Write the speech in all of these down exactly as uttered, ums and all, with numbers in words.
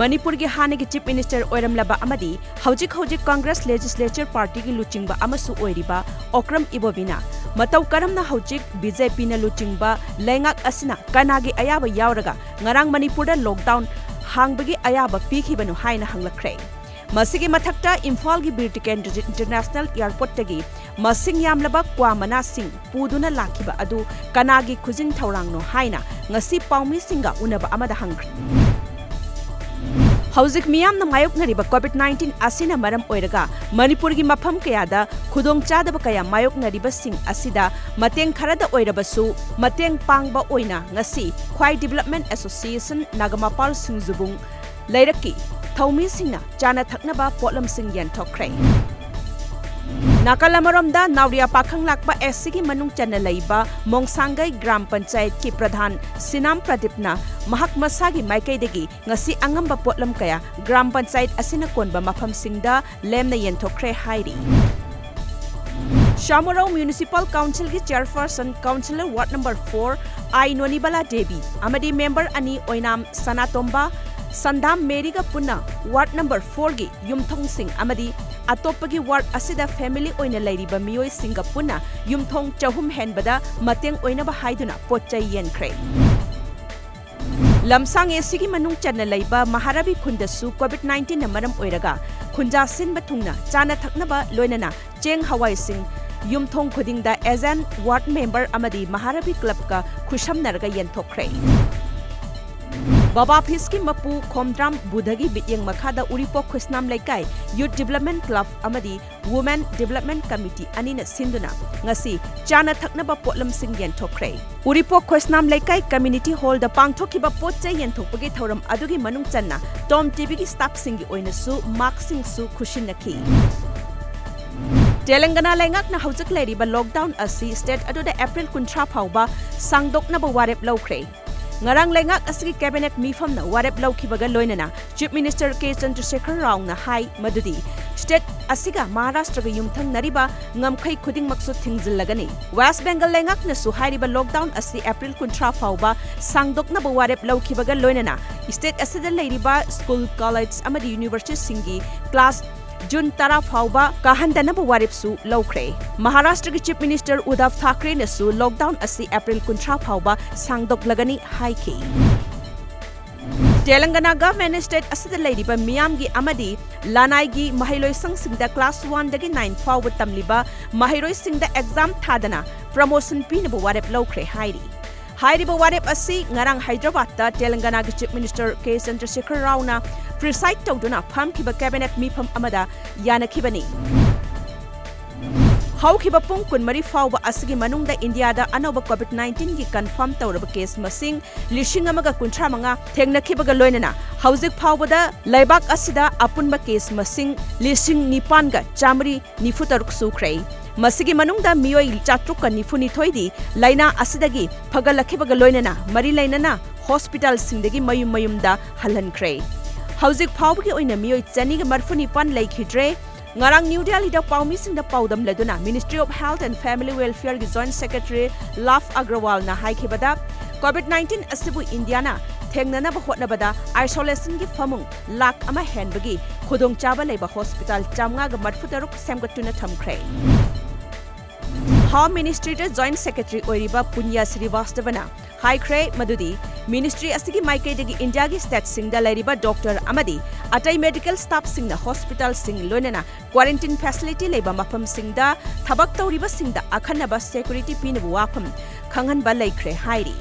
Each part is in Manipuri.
ꯃꯅꯤꯄꯨꯔꯒꯤ ꯍꯥꯟꯅꯒꯤ Chief Minister ꯑꯣꯏꯔꯝꯂꯕ ꯑꯃꯗꯤ ꯍꯧꯖꯤꯛ ꯍꯧꯖꯤꯛ Congress Legislature Partyꯒꯤ ꯂꯨꯆꯤꯡꯕ ꯑꯃꯁꯨ ꯑꯣꯏꯔꯤꯕ ꯑꯣꯀ꯭ꯔꯝ ꯏꯕꯣꯕꯤꯅ ꯃꯇꯧ ꯀꯔꯝꯅ ꯍꯧꯖꯤꯛ BJPꯅ ꯂꯨꯆꯤꯡꯕ ꯂꯩꯉꯥꯛ ꯑꯁꯤꯅ ꯀꯅꯥꯒꯤ ꯑꯌꯥꯕ ꯌꯥꯎꯔꯒ ꯉꯔꯥꯡ ꯃꯅꯤꯄꯨꯔꯗ lockdown ꯍꯥꯡꯕꯒꯤ ꯑꯌꯥꯕ ꯄꯤꯈꯤꯕꯅꯣ ꯍꯥꯏꯅ ꯍꯪꯂꯛꯈ꯭ꯔꯦ꯫ ꯃꯁꯤꯒꯤ ꯃꯊꯛꯇ ꯏꯝꯐꯥꯜꯒꯤ ꯕꯤꯔ ꯇꯤꯀꯦꯟꯗ꯭ꯔꯖꯤꯠ International Airportꯇꯒꯤ ꯃꯁꯤꯡ ꯌꯥꯝꯂꯕ ꯀ꯭ꯋꯥ ꯃꯅꯥꯁꯤꯡ ꯄꯨꯗꯨꯅ ꯂꯥꯛꯈꯤꯕ ꯑꯗꯨ ꯀꯅꯥꯒꯤ ꯈꯨꯖꯤꯟ ꯊꯧꯔꯥꯡꯅꯣ ꯍꯥꯏꯅ ꯉꯁꯤ ꯄꯥꯎꯃꯤꯁꯤꯡꯒ ꯎꯅꯕ ꯑꯃꯗ ꯍꯪꯈ꯭ꯔꯦ꯫ ꯍꯧꯖꯤꯛ ꯃꯤꯌꯥꯝꯅ ꯃꯥꯌꯣꯛꯅꯔꯤꯕ COVID nineteen ꯑꯁꯤꯅ ꯃꯔꯝ ꯑꯣꯏꯔꯒ ꯃꯅꯤꯄꯨꯔꯒꯤ ꯃꯐꯝ ꯀꯌꯥꯗ ꯈꯨꯗꯣꯡꯆꯥꯗꯕ ꯀꯌꯥ ꯃꯥꯌꯣꯛꯅꯔꯤꯕꯁꯤꯡ ꯑꯁꯤꯗ ꯃꯇꯦꯡ ꯈꯔꯗ ꯑꯣꯏꯔꯕꯁꯨ ꯃꯇꯦꯡ ꯄꯥꯡꯕ ꯑꯣꯏꯅ ꯉꯁꯤ ꯈ꯭ꯋꯥꯏ Development Association ꯅꯥꯒꯥꯃꯄꯥꯜ ꯁꯤꯡꯖꯨꯕꯨꯡ ꯂꯩꯔꯛꯀꯤ ꯊꯧꯃꯤꯁꯤꯡꯅ ꯆꯥꯅ ꯊꯛꯅꯕ ꯄꯣꯠꯂꯝꯁꯤꯡ ꯌꯦꯟꯊꯣꯛꯈ꯭ꯔꯦ꯫ ꯅꯥꯀꯜ ꯑꯃꯔꯣꯝꯗ ꯅꯥꯎꯔꯤꯌꯥ ꯄꯥꯈꯪ ꯂꯥꯛꯄ SCꯒꯤ ꯃꯅꯨꯡ ꯆꯟꯅ ꯂꯩꯕ ꯃꯣꯡꯁꯥꯡꯒꯩ ꯒ꯭ꯔꯥꯝ ꯄꯟꯆꯥꯌꯠꯀꯤ ꯄ꯭ꯔꯙꯥꯟ ꯁꯤꯅꯥꯝ ꯄ꯭ꯔꯗꯤꯞꯅ ꯃꯍꯥꯛ ꯃꯁꯥꯒꯤ ꯃꯥꯏꯀꯩꯗꯒꯤ ꯉꯁꯤ ꯑꯉꯝꯕ ꯄꯣꯠꯂꯝ ꯀꯌꯥ ꯒ꯭ꯔꯥꯝ ꯄꯟꯆꯥꯌꯠ ꯑꯁꯤꯅ ꯀꯣꯟꯕ ꯃꯐꯝꯁꯤꯡꯗ ꯂꯦꯝꯅ ꯌꯦꯟꯊꯣꯛꯈ꯭ꯔꯦ ꯍꯥꯏꯔꯤ꯫ ꯁꯥꯃꯨꯔꯧ Municipal Councilꯒꯤ Chairperson, Councillor Ward number four I ꯅꯣꯅꯤꯕꯂꯥ Devi ꯑꯃꯗꯤ member ꯑꯅꯤ ꯑꯣꯏꯅꯥꯝ ꯁꯅꯥꯇꯣꯝꯕ, ꯁꯟꯗꯥꯝ ꯃꯦꯔꯤꯒ ꯄꯨꯟꯅ Ward number fourꯒꯤ ꯌꯨꯝꯊꯣꯡꯁꯤꯡ ꯑꯃꯗꯤ ꯑꯇꯣꯞꯄꯒꯤ ward ꯑꯁꯤꯗ family ꯑꯣꯏꯅ ꯂꯩꯔꯤꯕ ꯃꯤꯑꯣꯏꯁꯤꯡꯒ ꯄꯨꯟꯅ ꯌꯨꯝꯊꯣꯡ ꯆꯍꯨꯝ ꯍꯦꯟꯕꯗ ꯃꯇꯦꯡ ꯑꯣꯏꯅꯕ ꯍꯥꯏꯗꯨꯅ ꯄꯣꯠ ꯆꯩ ꯌꯦꯟꯈ꯭ꯔꯦ꯫ ꯂꯝꯁꯥꯡ ACꯒꯤ ꯃꯅꯨꯡ ꯆꯟꯅ ꯂꯩꯕ ꯃꯍꯥꯔꯥꯕꯤ ꯈꯨꯟꯗꯁꯨ COVID nineteenꯅ ꯃꯔꯝ ꯑꯣꯏꯔꯒ ꯈꯨꯟꯖꯥ ꯁꯤꯟꯕ ꯊꯨꯡꯅ ꯆꯥꯅ ꯊꯛꯅꯕ ꯂꯣꯏꯅꯅ ꯆꯦꯡ ꯍꯋꯥꯏꯁꯤꯡ ꯌꯨꯝꯊꯣꯡ ꯈꯨꯗꯤꯡꯗ as an ward member ꯑꯃꯗꯤ ꯃꯍꯥꯔꯥꯕꯤ clubꯀ ꯈꯨꯠꯁꯝꯅꯔꯒ ꯌꯦꯟꯊꯣꯛꯈ꯭ꯔꯦ꯫ ꯕꯕꯥ ꯐꯤꯁꯀꯤ ꯃꯄꯨ ꯈꯣꯝꯗ꯭ꯔꯥꯝ ꯕꯨꯙꯒꯤ ꯃꯤꯠꯌꯦꯡ ꯃꯈꯥꯗ ꯎꯔꯤꯄꯣꯛ ꯈꯨꯁꯅꯥꯝ ꯂꯩꯀꯥꯏ Youth Development Club ꯑꯃꯗꯤ Women Development Committee ꯑꯅꯤꯅ ꯁꯤꯟꯗꯨꯅ ꯉꯁꯤ ꯆꯥꯅ ꯊꯛꯅꯕ ꯄꯣꯠꯂꯝꯁꯤꯡ ꯌꯦꯟꯊꯣꯛꯈ꯭ꯔꯦ꯫ ꯎꯔꯤꯄꯣꯛ ꯈꯣꯏꯁꯅꯥꯝ ꯂꯩꯀꯥꯏ community hallꯗ ꯄꯥꯡꯊꯣꯛꯈꯤꯕ ꯄꯣꯠ ꯆꯩ ꯌꯦꯟꯊꯣꯛꯄꯒꯤ ꯊꯧꯔꯝ ꯑꯗꯨꯒꯤ ꯃꯅꯨꯡ ꯆꯟꯅ Tom TVꯒꯤ staffꯁꯤꯡꯒꯤ ꯑꯣꯏꯅꯁꯨ maskꯁꯤꯡꯁꯨ ꯈꯨꯠꯁꯤꯟꯅꯈꯤ꯫ ꯇꯦꯂꯪꯒꯅꯥ ꯂꯩꯉꯥꯛꯅ ꯍꯧꯖꯤꯛ ꯂꯩꯔꯤꯕ lockdown ꯑꯁꯤ state ꯑꯗꯨꯗ April ꯀꯨꯟꯊ꯭ꯔꯥ ꯐꯥꯎꯕ ꯁꯥꯡꯗꯣꯛꯅꯕ ꯋꯥꯔꯦꯞ ꯂꯧꯈ꯭ꯔꯦ꯫ ꯉꯔꯥꯡ ꯂꯩꯉꯥꯛ ꯑꯁꯤꯒꯤ cabinet ꯃꯤꯐꯝꯅ ꯋꯥꯔꯦꯞ ꯂꯧꯈꯤꯕꯒ ꯂꯣꯏꯅꯅ Chief Minister ꯀꯦ ꯆꯟꯗ꯭ꯔꯁꯦꯈꯔ ꯔꯥꯎꯅ ꯍꯥꯏ ꯃꯗꯨꯗꯤ ꯁ꯭ꯇꯦꯠ ꯑꯁꯤꯒ ꯃꯍꯥꯔꯥꯁꯇ꯭ꯔꯒ ꯌꯨꯝꯊꯪꯅꯔꯤꯕ ꯉꯝꯈꯩ ꯈꯨꯗꯤꯡꯃꯛꯁꯨ ꯊꯤꯡꯖꯤꯜꯂꯒꯅꯤ꯫ ꯋꯦꯁ ꯕꯦꯡꯒꯜ ꯂꯩꯉꯥꯛꯅꯁꯨ ꯍꯥꯏꯔꯤꯕ ꯂꯣꯛꯗꯥꯎꯟ ꯑꯁꯤ ꯑꯦꯄ꯭ꯔꯤꯜ ꯀꯨꯟꯊ꯭ꯔꯥ ꯐꯥꯎꯕ ꯁꯥꯡꯗꯣꯛꯅꯕ ꯋꯥꯔꯦꯞ ꯂꯧꯈꯤꯕꯒ ꯂꯣꯏꯅꯅ ꯁ꯭ꯇꯦꯠ ꯑꯁꯤꯗ ꯂꯩꯔꯤꯕ ꯁ꯭ꯀꯨꯜ, ꯀꯣꯂꯦꯖ ꯑꯃꯗꯤ ꯌꯨꯅꯤꯚꯔꯁꯤꯇꯤꯁꯤꯡꯒꯤ ꯀ꯭ꯂꯥꯁ ꯖꯨꯟ ꯇꯔꯥ ꯐꯥꯎꯕ ꯀꯥꯍꯟꯗꯅꯕ ꯋꯥꯔꯦꯞꯁꯨ ꯂꯧꯈ꯭ꯔꯦ꯫ ꯃꯍꯥꯔꯥꯁꯇ꯭ꯔꯒꯤ ꯆꯤꯐ ꯃꯤꯅꯤꯁꯇꯔ ꯎꯗꯥꯚ ꯊꯥꯀ꯭ꯔꯦꯅꯁꯨ ꯂꯣꯛꯗꯥꯎꯟ ꯑꯁꯤ ꯑꯦꯄ꯭ꯔꯤꯜ ꯀꯨꯟꯊ꯭ꯔꯥ ꯐꯥꯎꯕ ꯁꯥꯡꯗꯣꯛꯂꯒꯅꯤ ꯍꯥꯏꯈꯤ꯫ ꯇꯦꯂꯪꯒꯅꯥ ꯒꯚꯔꯟꯃꯦꯟꯠ ꯁ꯭ꯇꯦꯠ ꯑꯁꯤꯗ ꯂꯩꯔꯤꯕ ꯃꯤꯌꯥꯝꯒꯤ ꯑꯃꯗꯤ ꯂꯅꯥꯏꯒꯤ ꯃꯍꯩꯂꯣꯏꯁꯪꯁꯤꯡꯗ ꯀ꯭ꯂꯥꯁ ꯋꯥꯟꯗꯒꯤ ꯅꯥꯏꯟ ꯐꯥꯎꯕ ꯇꯝꯂꯤꯕ ꯃꯍꯩꯔꯣꯏꯁꯤꯡꯗ ꯑꯦꯛꯖꯥꯝ ꯊꯥꯗꯅ ꯄ꯭ꯔꯃꯣꯁꯟ ꯄꯤꯅꯕ ꯋꯥꯔꯦꯞ ꯂꯧꯈ꯭ꯔꯦ ꯍꯥꯏꯔꯤ꯫ ꯍꯥꯏꯔꯤꯕ ꯋꯥꯔꯦꯞ ꯑꯁꯤ ꯉꯔꯥꯡ ꯍꯥꯏꯗ꯭ꯔꯕꯥꯗꯇ ꯇꯦꯂꯪꯒꯅꯥꯒꯤ ꯆꯤꯐ ꯃꯤꯅꯤꯁꯇꯔ ꯀꯦ ꯆꯟꯗ꯭ꯔꯁꯦꯈꯔ ꯔꯥꯎꯅ ꯄ꯭ꯔꯤꯁꯥꯏꯗ ꯇꯧꯗꯨꯅ ꯐꯝꯈꯤꯕ ꯀꯦꯕꯤꯅꯦꯠ ꯃꯤꯐꯝ ꯑꯃꯗ ꯌꯥꯅꯈꯤꯕꯅꯤ꯫ ꯍꯧꯈꯤꯕ ꯄꯨꯡ ꯀꯨꯟꯃꯔꯤ ꯐꯥꯎꯕ ꯑꯁꯤꯒꯤ ꯃꯅꯨꯡꯗ ꯏꯟꯗꯤꯌꯥꯗ ꯑꯅꯧꯕ ꯀꯣꯚꯤꯗ ꯅꯥꯏꯟꯇꯤꯟꯒꯤ ꯀꯟꯐꯥꯔꯝ ꯇꯧꯔꯕ ꯀꯦꯁ ꯃꯁꯤꯡ ꯂꯤꯁꯤꯡ ꯑꯃꯒ ꯀꯨꯟꯊ꯭ꯔꯥ ꯃꯉꯥ ꯊꯦꯡꯅꯈꯤꯕꯒ ꯂꯣꯏꯅꯅ ꯍꯧꯖꯤꯛ ꯐꯥꯎꯕꯗ ꯂꯩꯕꯥꯛ ꯑꯁꯤꯗ ꯑꯄꯨꯟꯕ ꯀꯦꯁ ꯃꯁꯤꯡ ꯂꯤꯁꯤꯡ ꯅꯤꯄꯥꯟꯒ ꯆꯥꯃꯔꯤ ꯅꯤꯐꯨ ꯇꯔꯨꯛ ꯁꯨꯈ꯭ꯔꯦ꯫ ꯃꯁꯤꯒꯤ ꯃꯅꯨꯡꯗ ꯃꯤꯑꯣꯏ ꯆꯥꯇ꯭ꯔꯨꯛꯀ ꯅꯤꯐꯨ ꯅꯤꯊꯣꯏꯗꯤ ꯂꯥꯏꯅꯥ ꯑꯁꯤꯗꯒꯤ ꯐꯒꯠꯂꯛꯈꯤꯕꯒ ꯂꯣꯏꯅꯅ ꯃꯔꯤ ꯂꯩꯅꯅ ꯍꯣꯁꯄꯤꯇꯥꯜꯁꯤꯡꯗꯒꯤ ꯃꯌꯨꯝ ꯃꯌꯨꯝꯗ ꯍꯜꯍꯟꯈ꯭ꯔꯦ꯫ ꯍꯧꯖꯤꯛ ꯐꯥꯎꯕꯒꯤ ꯑꯣꯏꯅ ꯃꯤꯑꯣꯏ ꯆꯅꯤꯒ ꯃꯔꯤꯐꯨ ꯅꯤꯄꯥꯟ ꯂꯩꯈꯤꯗ꯭ꯔꯦ꯫ ꯉꯔꯥꯡ ꯅ꯭ꯌꯨ ꯗꯦꯜꯂꯤꯗ ꯄꯥꯎꯃꯤꯁꯤꯡꯗ ꯄꯥꯎꯗꯝꯂꯗꯨꯅ Ministry of Health and Family Welfare ꯒꯤ Joint Secretary Love Agrawal ꯅ ꯍꯥꯏꯈꯤꯕꯗ, ꯀꯣꯚꯤꯗ ꯅꯥꯏꯟꯇꯤꯟ ꯑꯁꯤꯕꯨ ꯏꯟꯗꯤꯌꯥꯅ ꯊꯦꯡꯅꯅꯕ ꯍꯣꯠꯅꯕꯗ isolation ꯒꯤ ꯐꯃꯨꯡ ꯂꯥꯈ ꯑꯃ ꯍꯦꯟꯕꯒꯤ ꯈꯨꯗꯣꯡꯆꯥꯕ ꯂꯩꯕ ꯍꯣꯁꯄꯤꯇꯥꯜ ꯆꯥꯃꯉꯥꯒ ꯃꯔꯤꯐꯨ ꯇꯔꯨꯛ ꯁꯦꯝꯒꯠꯇꯨꯅ ꯊꯝꯈ꯭ꯔꯦ꯫ Home Ministry ꯗ Joint Secretary ꯑꯣꯏꯔꯤꯕ ꯄꯨꯅ꯭ꯌ ꯁ꯭ꯔꯤꯋꯥꯁꯇꯕꯅ ꯍꯥꯏꯈ꯭ꯔꯦ ꯃꯗꯨꯗꯤ ministry ꯑꯁꯤꯒꯤ ꯃꯥꯏꯀꯩꯗꯒꯤ ꯏꯟꯗꯤꯌꯥꯒꯤ ꯁ꯭ꯇꯦꯠꯁꯤꯡꯗ ꯂꯩꯔꯤꯕ ꯗꯣꯛꯇꯔ ꯑꯃꯗꯤ ꯑꯇꯩ ꯃꯦꯗꯤꯀꯦꯜ ꯁ꯭ꯇꯥꯐꯁꯤꯡꯅ ꯍꯣꯁꯄꯤꯇꯥꯜꯁꯤꯡ, ꯂꯣꯏꯅꯅ ꯀ꯭ꯋꯥꯔꯦꯟꯇꯤꯟ ꯐꯦꯁꯤꯂꯤꯇꯤ ꯂꯩꯕ ꯃꯐꯝꯁꯤꯡꯗ ꯊꯕꯛ ꯇꯧꯔꯤꯕꯁꯤꯡꯗ ꯑꯈꯟꯅꯕ ꯁꯦꯀ꯭ꯌꯨꯔꯤꯇꯤ ꯄꯤꯅꯕ ꯋꯥꯐꯝ ꯈꯪꯍꯟꯕ ꯂꯩꯈ꯭ꯔꯦ ꯍꯥꯏꯔꯤ꯫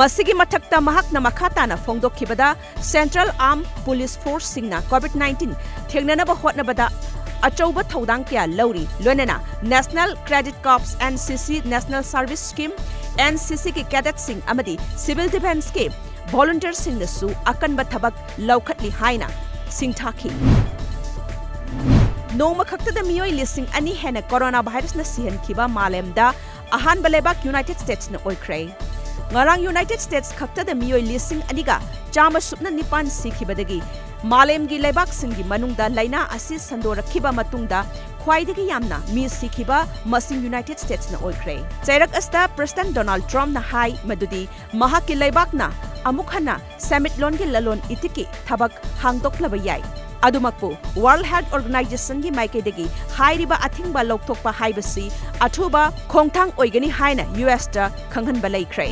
ꯃꯁꯤꯒꯤ ꯃꯊꯛꯇ ꯃꯍꯥꯛꯅ ꯃꯈꯥ ꯇꯥꯅ ꯐꯣꯡꯗꯣꯛꯈꯤꯕꯗ, ꯁꯦꯟꯇ꯭ꯔꯦꯜ ꯑꯥꯔꯝ ꯄꯨꯂꯤꯁ ꯐꯣꯔꯁꯁꯤꯡꯅ ꯀꯣꯚꯤꯗ ꯅꯥꯏꯟꯇꯤꯟ ꯊꯦꯡꯅꯅꯕ ꯍꯣꯠꯅꯕꯗ ꯑꯆꯧꯕ ꯊꯧꯗꯥꯡ ꯀꯌꯥ ꯂꯧꯔꯤ, ꯂꯣꯏꯅꯅ National Cadet Corps, N C C, National Service Scheme, N C C ꯒꯤ ꯀꯦꯗꯦꯠꯁꯤꯡ ꯑꯃꯗꯤ ꯁꯤꯚꯤꯜ ꯗꯤꯐꯦꯟꯁꯀꯤ ꯚꯣꯂꯨꯟꯇꯤꯌꯔꯁꯤꯡꯅꯁꯨ ꯑꯀꯟꯕ ꯊꯕꯛ ꯂꯧꯈꯠꯂꯤ ꯍꯥꯏꯅ ꯁꯤꯡꯊꯥꯈꯤ꯫ ꯅꯣꯡꯃ ꯈꯛꯇꯗ ꯃꯤꯑꯣꯏ ꯂꯤꯁꯤꯡ ꯑꯅꯤ ꯍꯦꯟꯅ ꯀꯣꯔꯣꯅꯥ ꯚꯥꯏꯔꯁꯅ ꯁꯤꯍꯟꯈꯤꯕ ꯃꯥꯂꯦꯝꯗ ꯑꯍꯥꯟꯕ ꯂꯩꯕꯥꯛ ꯌꯨꯅꯥꯏꯇꯦꯗ ꯁ꯭ꯇꯦꯠꯁꯅ ꯑꯣꯏꯈ꯭ꯔꯦ꯫ ꯉꯔꯥꯡ ꯌꯨꯅꯥꯏꯇꯦꯗ ꯁ꯭ꯇꯦꯠꯁ ꯈꯛꯇꯗ ꯃꯤꯑꯣꯏ ꯂꯤꯁꯤꯡ ꯑꯅꯤꯒ ꯆꯥꯝꯃ ꯁꯨꯞꯅ ꯅꯤꯄꯥꯟ ꯁꯤꯈꯤꯕꯗꯒꯤ ꯃꯥꯂꯦꯝꯒꯤ ꯂꯩꯕꯥꯛꯁꯤꯡꯒꯤ ꯃꯅꯨꯡꯗ ꯂꯥꯏꯅꯥ ꯑꯁꯤ ꯁꯟꯗꯣꯔꯛꯈꯤꯕ ꯃꯇꯨꯡꯗ ꯈ꯭ꯋꯥꯏꯗꯒꯤ ꯌꯥꯝꯅ ꯃꯤ ꯁꯤꯈꯤꯕ ꯃꯁꯤꯡ ꯌꯨꯅꯥꯏꯇꯦꯗ ꯁ꯭ꯇꯦꯠꯁꯅ ꯑꯣꯏꯈ꯭ꯔꯦ꯫ ꯆꯩꯔꯛ ꯑꯁꯤꯗ ꯄ꯭ꯔꯦꯁꯤꯗꯦꯟꯠ ꯗꯣꯅꯥꯜꯗ ꯇ꯭ꯔꯝꯞꯅ ꯍꯥꯏ ꯃꯗꯨꯗꯤ ꯃꯍꯥꯛꯀꯤ ꯂꯩꯕꯥꯛꯅ ꯑꯃꯨꯛ ꯍꯟꯅ ꯁꯦꯟꯃꯤꯠꯂꯣꯟꯒꯤ ꯂꯂꯣꯟ ꯏꯇꯤꯛꯀꯤ ꯊꯕꯛ ꯍꯥꯡꯗꯣꯛꯂꯕ ꯌꯥꯏ꯫ ꯑꯗꯨꯃꯛꯄꯨ, ꯋꯥꯔꯜꯗ ꯍꯦꯜꯊ ꯑꯣꯔꯒꯅꯥꯏꯖꯦꯁꯟꯒꯤ ꯃꯥꯏꯀꯩꯗꯒꯤ ꯍꯥꯏꯔꯤꯕ ꯑꯊꯤꯡꯕ ꯂꯧꯊꯣꯛꯄ ꯍꯥꯏꯕꯁꯤ ꯑꯊꯨꯕ ꯈꯣꯡꯊꯥꯡ ꯑꯣꯏꯒꯅꯤ ꯍꯥꯏꯅ ꯌꯨ ꯑꯦꯁꯇ ꯈꯪꯍꯟꯕ ꯂꯩꯈ꯭ꯔꯦ꯫